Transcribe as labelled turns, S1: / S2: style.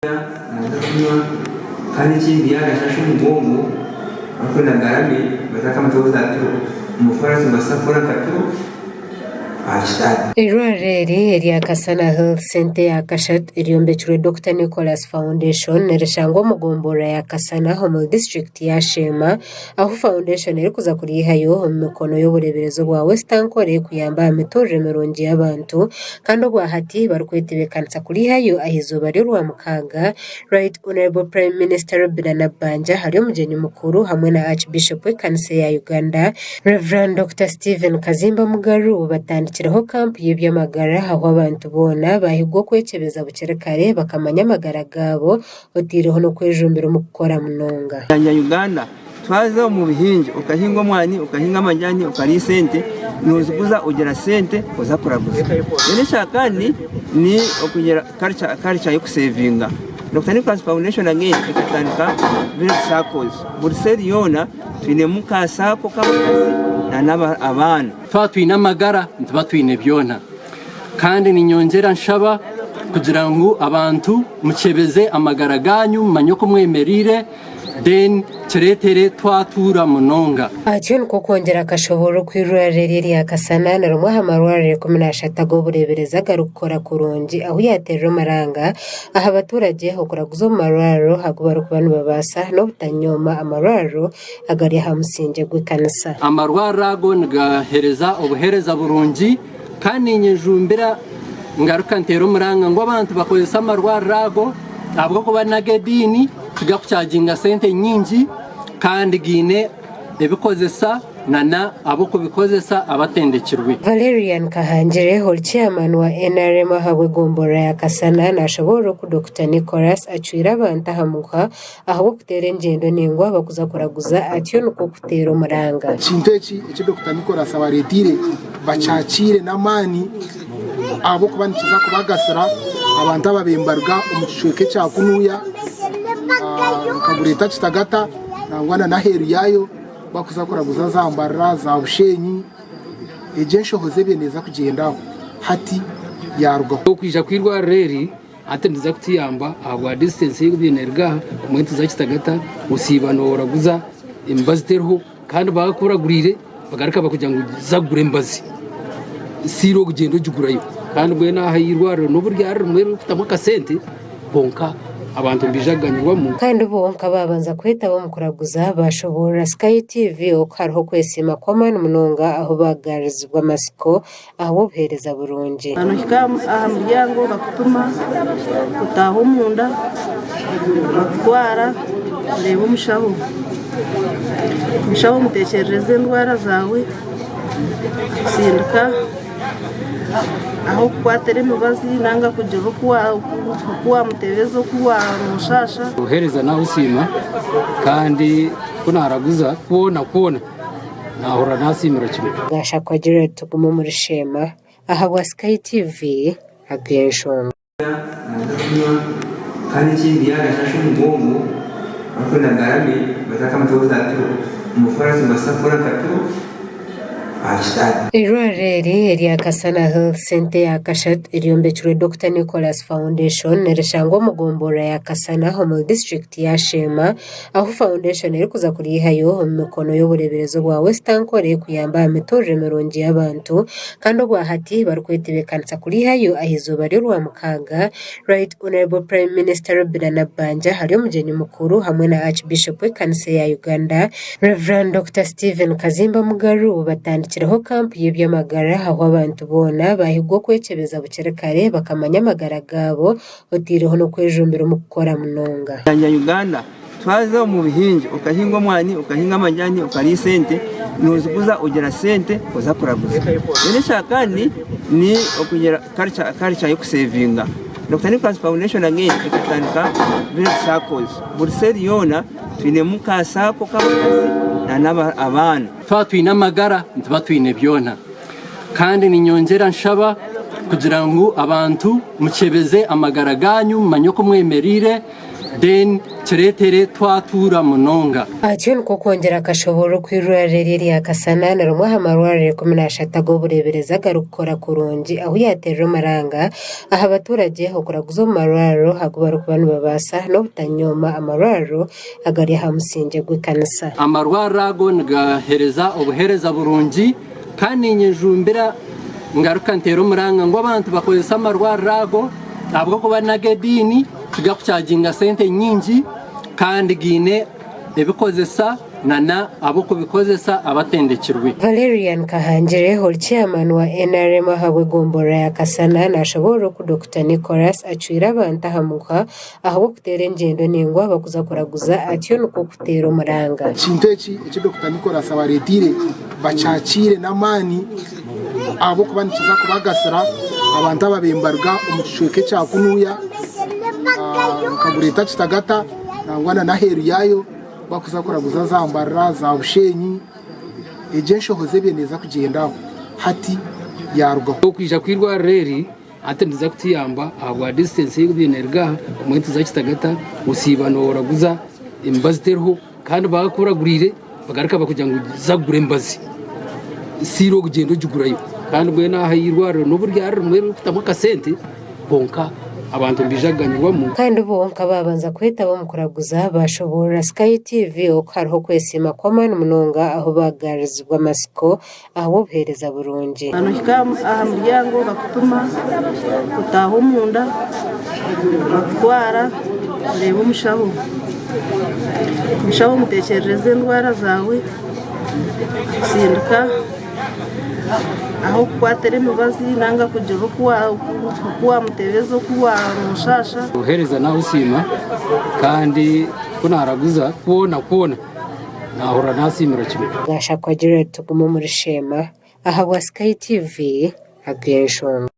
S1: Naaza kunywa kandi ekindi yaaba nashasha omugongo arikwenda ngarame batakamutaho za turo omufaarasi nibabaasa kukora nka turo aha kitanda.
S2: Eirwariro eri erya Kasana Health Centre eya kashatu eryombekirwe Dokita Nicholas Foundation nirishangwa omu gomborora ya Kasana omuri disiturikiti ya Sheema ahu foundation erikuza kuryihayo omu mikono y'obureeberezi obwa West Ankole kuyamba aha miturire mirungi y'abantu kandi obwahati barikwetebeekanisa kurihayo aha izooba ry'orwamukaaga, Right Honourable Prime Minister Robinah Nabbanja ari omugyenyi mukuru hamwe na Archbishop w'ekanisa ya Uganda, Rev. Dokita Stephen Kazimba Mugaru batandikireho kampu y'eby'amagara ahu abantu boona baahigwa okwekyebeza bukiri kare bakamanya amagara gaabo otaireho n'okwejumbira omu kukora munonga.
S1: Yanja Uganda twaza omu buhingi okahinga omwani okahinga amajani okarya esente noziguza ogira sente oza kuraguza then ekyakandi ni okugira culture culture yokusevinga Doctor Nicholas Foundation again ekatandika village circles buri cell yoona twinemu ka sacco k'abakazi na abaana.
S3: Twaba twine amagara nituba twine byona. Kandi niinyongyera nshaba kugira ngu abantu mukyebeze amagara gaanyu mumanye oku mwemereire then kireetere twatuura munonga.
S2: Atyo nikwo kwongyera akashoboorora oku eirwariro eri erya Kasana ni rimwe aha marwariro 13 ag'obureeberezi agarikukora kurungi ahu yaateerera omuranga aha baturagye okuraguza omu marwariro agu barikuba nibabaasa n'obutanyooma amarwariro agari aha musingye gw'ekanisa.
S3: Amarwariro ago nigaheereza obuheereza burungi Kandi ninyejumbira ngaruka nteera omuranga ngu abantu bakozese amarwariro ago ahabw'okuba n'ag'ediini tigakucaginga sente nyingi kandi gaine ebikozesa nana ab'okubikozesa abatendekirwe.
S2: Valerian Kahangire ori chairman wa nrm ahabw'egomborora ya Kasana nashoboorora oku Dokita Nicholas acwire abantu aha muguha ahabw'okuteera engyendo ndaingwa bakuza kuraguza atyo nikwo kuteera omuranga.
S4: Ekintu eki eki Dokita Nicholas abareeteire bakyakiire n'amaani ahabw'okuba nikiza kubagasira abantu ababaire nibaruga omu kicweka ekya kunuya nka Greater Kitagata nangwa na n'aheeru yaayo bakuza kuraguza za Mbarara, za Bushenyi. Egyo enshohoza ebaire neeza kugyendaho hati yaarugaho.
S5: Okwija kw'eirwariro eri Hati niza kutuyamba ahabwa distance ei ebaire neruga aha obumwe nituza Kitagata osiiba noraguza emibazi teriho kandi bakuraguriire bagaruka bakugira ngu za kugura emibazi still ogyenda ogigurayo kandi mbwenu aha eirwariro nobu ryaba ririmu ririkutamu akasente kwonka abantu nibaija kuganyirwamu.
S2: Kandi bo nka baabanza kwetaba omu kuraguza baashoboorora Sky TV oku hariho okwesiima kw'amaani munonga ahu baagarurizibwa amatsiko ahabw'obuheereza burungi.
S6: Nohika aha muryango bakutuma, otaaha omunda bakutwara oreeba omushaho, omushaho omutekyerereza endwara zaawe, akutsindika ahu okukwatira emibazi ninga kugira oku wamutebeza oku noshasha.
S5: Obuheereza nabusiima kandi ku naraguza kwona kwona. Naahurira naasiimira kimwe.
S2: Gashakwa Gerald Tugume omuri Sheema ahabwa Sky TV ag'enshonga.
S1: Naaza kunywa kandi ekindi yaaba nashasha omugongo arikwenda ngarame batakamutaho za turo omufaarasi nibabaasa kukora nka turo aha kitanda.
S2: Eirwariro eri erya Kasana Health Centre eya kashatu eryombekirwe Dokita Nicholas Foundation nirishangwa omu gomborora ya Kasana omuri disiturikiti ya Sheema ahu foundation erikuza kuryihayo omu mikono y'obureeberezi obwa West Ankole kuyamba aha miturire mirungi y'abantu kandi obwahati barikwetebeekanisa kurihayo aha izooba ry'orwamukaaga, Right Honourable Prime Minister Robinah Nabbanja ari omugyenyi mukuru hamwe na Archbishop w'ekanisa ya Uganda, Rev. Dokita Stephen Kazimba Mugaru batandikireho kampu y'eby'amagara ahu abantu boona baahigwa okwekyebeza bukiri kare bakamanya amagara gaabo otaireho n'okwejumbira omu kukora munonga.
S1: Yanja Uganda twaza omu buhingi okahinga omwani okahinga amajani okarya esente noziguza ogira sente oza kuraguza then ekyakandi ni okugira culture culture yokusevinga Doctor Nicholas Foundation again ekatandika village circles buri cell yoona twinemu ka sacco k'abakazi na abaana.
S3: Twaba twine amagara nituba twine byona. Kandi niinyongyera nshaba kugira ngu abantu mukyebeze amagara gaanyu mumanye oku mwemereire, Then kireetere twatuura munonga.
S2: Atyo nikwo kwongyera akashoboorora oku eirwariro eri erya Kasana ni rimwe aha marwariro 13 ag'obureeberezi agarikukora kurungi ahu yaateerera omuranga aha baturagye okuraguza omu marwariro agu barikuba nibabaasa n'obutanyooma amarwariro agari aha musingye gw'ekanisa.
S3: Amarwariro ago nigaheereza obuheereza burungi kandi ninyejumbira ngaruka nteera omuranga ngu abantu bakozese amarwariro ago ahabw'okuba n'ag'ediini tigakucaginga sente nyingi kandi gaine ebikozesa nana ab'okubikozesa abatendekirwe.
S2: Valerian Kahangire ori chairman wa nrm ahabw'egomborora ya Kasana nashoboorora oku Dokita Nicholas acwire abantu aha muguha ahabw'okuteera engyendo ndaingwa bakuza kuraguza atyo nikwo kuteera omuranga.
S4: Ekintu eki eki Dokita Nicholas abareeteire bakyakiire n'amaani ahabw'okuba nikiza kubagasira abantu ababaire nibaruga omu kicweka ekya kunuya nka Greater Kitagata nangwa na n'aheeru yaayo bakuza kuraguza za Mbarara, za Bushenyi, egyo enshohoza ebaire neeza kugyendaho hati yaarugaho.
S5: Okwija kw'eirwariro eri hati niriza kutuyamba ahabwa distance ei neeruga aha obumwe nituza Kitagata osiiba nooraguza emibazi teriho kandi baakuraguriire bagaruka bakugira ngu za kugura emibazi siira ogyende ogigurayo kandi mbwenu aha eirwariro n'obu ryari rimwe ririkutamu akasente kwonka abantu nibaija kuganyirwamu.
S2: Kandi bo nka baabanza kwetaba omu kuraguza baashoboorora Sky TV oku hariho okwesiima kw'amaani munonga ahu baagarizibwa amatsiko ahabw'obuheereza burungi.
S6: Nohika aha muryango bakupima, otaaha omunda bakutwara oreeba omushaho, omushaho omutekyerereza endwara zaawe akutsindika ahu okukwatira emibazi ninga kugira oku wamutebeza oku wamushaasha.
S5: Obuheereza nabusiima kandi ku naraguza kwona kwona. Naahurira naasiimira kimwe.
S2: Gashakwa Gerald Tugume omuri Sheema ahabwa Sky TV, Ag'enshonga.